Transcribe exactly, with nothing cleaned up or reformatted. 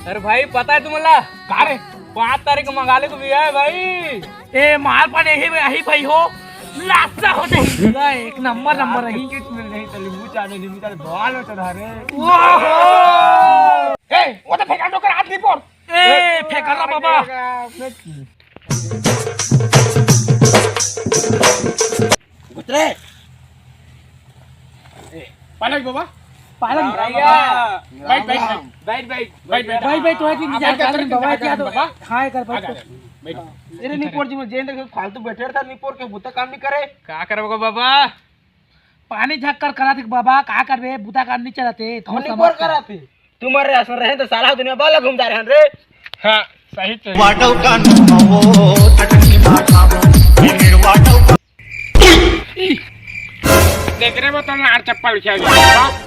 अरे भाई, पता है तुमला? का रे? पाँच तारीख को मंगाले को भी है भाई। ए, माल पान यही, यही भाई हो, लासा हो जाए। एक नंबर, नंबर रही। किट मिल रही तो नींबू चाट, नींबू चाट, बवाल हो चला रे। ओहो! ए, वो तो फेंका दो कर हाथ नहीं पर। ए, फेंका ना बाबा। उतरे। पालक बाबा। पालक। भैया। बैठ, बैठ, बैठ। बैठ, बैठ। बैठ, बैठ। भाई, भाई, तो है कि हाँ, इंतजार बैठ, कर रहे हैं, बैठ, बाबा, बैठ, क्या बैठ, बाबा? हाँ, कर, बैठ। आ जा, बैठ। अरे, निपोर जी, में जेन देखे फालतू बैठे रहता, निपोर के बुता काम नहीं करे। का करबो बाबा? पानी झक्कर करा थे बाबा, का करबे? बुता काम नहीं चलते, तो निपोर करा थे। तुम्हारे असर रहे तो साला दुनिया बाला घूमता रहे रे। हाँ, सही तो। वाटव कानून वो, चटनी माथा वो, ये वाटव का- देख रे, वो तो लाड़ चप्पल खेल गया।